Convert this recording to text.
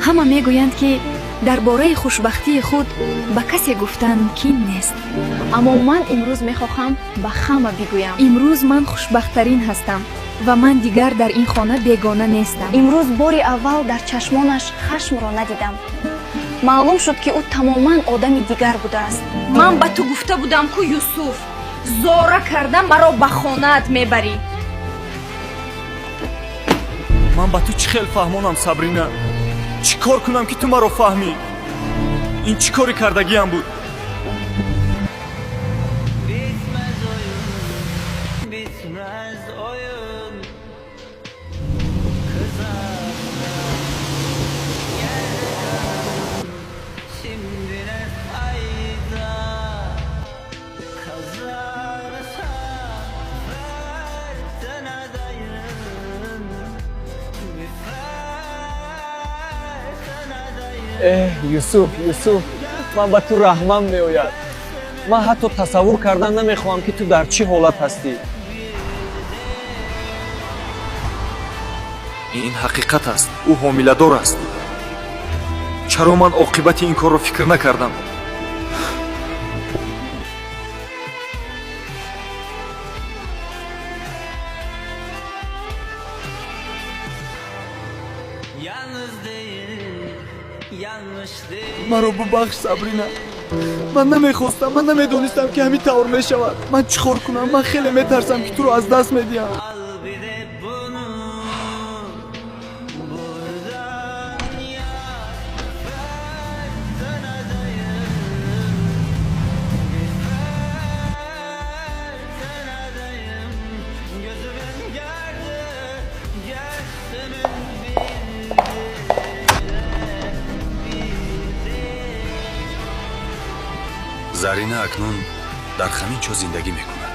Ҳама мегӯянд, ки дар бораи хушбахтии худ ба касе гуфтан мумкин нест. Аммо ман имрӯз мехоҳам ба ҳама бигӯям. Имрӯз ман хушбахттарин ҳастам ва ман дигар дар ин хона бегона нестам. Имрӯз бори аввал дар чашмонаш хашмро надидам. Маълум шуд, ки ӯ тамоман одами дигар будааст. Ман ба ту гуфта будам ку, Юсуф, зора карда маро ба хонаат мебарӣ. Ман ба ту чӣ хел фаҳмонам, Сабрина? Чӣ кор кунам, ки ту маро фаҳмӣ? Ин чӣ кори кардагиам буд? Bitmez oyun, bitmez oyun. Kızarsa yerde kal. Şimdi ne fayda? Kazarsa fırtınadayım. Bir fırtınadayım. Эҳ, Юсуф, Юсуф, ман ба ту раҳмам меояд. Ман ҳатто тасаввур кардан намехоҳам, ки ту дар чӣ ҳолат ҳастӣ. Ин ҳақиқат аст, ӯ ҳомиладор аст. Чаро ман оқибати ин корро фикр накардам? Yalnız değil, yanlış değil. Маро бубахш, Сабрина. Ман намехостам, ман намедонистам, ки ҳамин тавр мешавад. Ман чӣ кор кунам? Ман хеле метарсам, ки туро аз даст медиҳам. Al bir de bunu buradan ya fırtınadayım. Bir fırtınadayım. Gözümün gördü, göğsümün bildi, bildi. Зарина акнун дар ҳамин ҷо зиндагӣ мекунад.